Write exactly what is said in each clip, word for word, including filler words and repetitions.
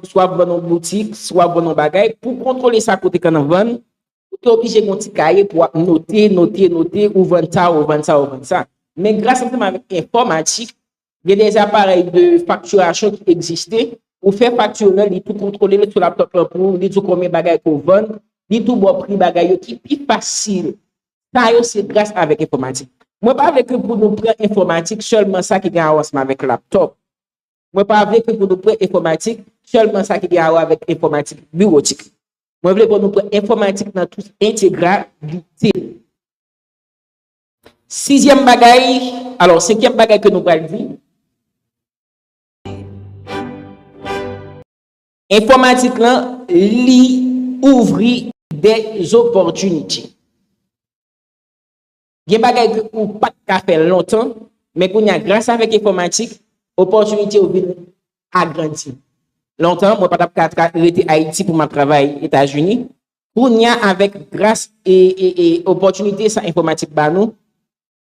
swa w vann yon boutik, swa w vann yon bagay, pou kontwole sa kote ke w vann, ou te oblije gen yon ti kaye pou w ap note, note, note, ou vann sa, ou vann sa, ou vann sa. Men gras ansanm avèk enfòmatik, gen de aparèy de faktirasyon ki egziste, ou fè fakti lan, li tou kontwole l sou laptop lan pou ou, li di w konbyen bagay ke w vann, li tou ba w pri bagay yo ki pi fasil. Sa yo se gras avèk enfòmatik. Mwen pa vle ke pou nou pran enfòmatik sèlman sa ki gen a wè ansanm avèk laptop. Mwen pa vle ke pou nou pran enfòmatik sèlman sa ki gen a wè avèk enfòmatik biwotik. Mwen vle pou nou pran enfòmatik nan tout entegralite l. Sizyèm bagay, alò, senkyèm bagay ke nou pral di, enfòmatik lan, li ouvri de opòtinite. Gen bagay ke ou pa t ka fè lontan, men kounye a, gras avèk enfòmatik, opòtinite yo vin agrandi. Lontan, mwen pa t ap ka tra-, rete Ayiti pou m ap travay Etazini. Kounye a, avèk gras e, e, e opòtinite sa enfòmatik ba nou,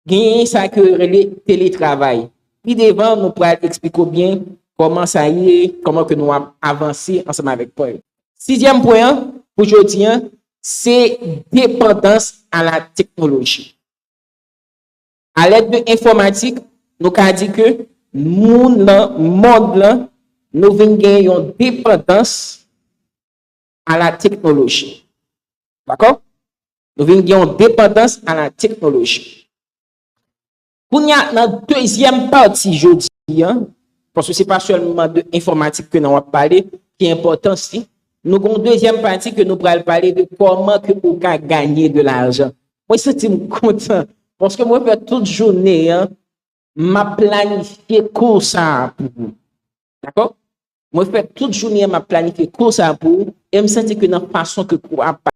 genyen sa ke yo rele teletravay. Pi devan, nou pral eksplike w byen kòman sa ye, kòman ke nou ap avanse ansanm avèk pwen yo. Sizyèm pwen an, pou jodi an, se depandans a la teknoloji. Alèd de enfòmatik, nou ka di ke moun nan, mond lan, nou vin gen yon depandans a la teknoloji. Dakò? Nou vin gen yon depandans a la teknoloji. Kounye a, nan dezyèm pati jodi an, paske se pa sèlman de enfòmatik ke nou ap pale, ki enpòtans li, nou gen yon dezyèm pati ke nou pral pale de kòman ke ou ka ganye de lajan. Mwen santi m kontan, paske mwen fè tout jounen an, m ap planifye kou sa a pou ou. Dakò? Mwen fè tout jounen an, m ap planifye kou sa a pou ou, e m santi ke nan fason ke kou a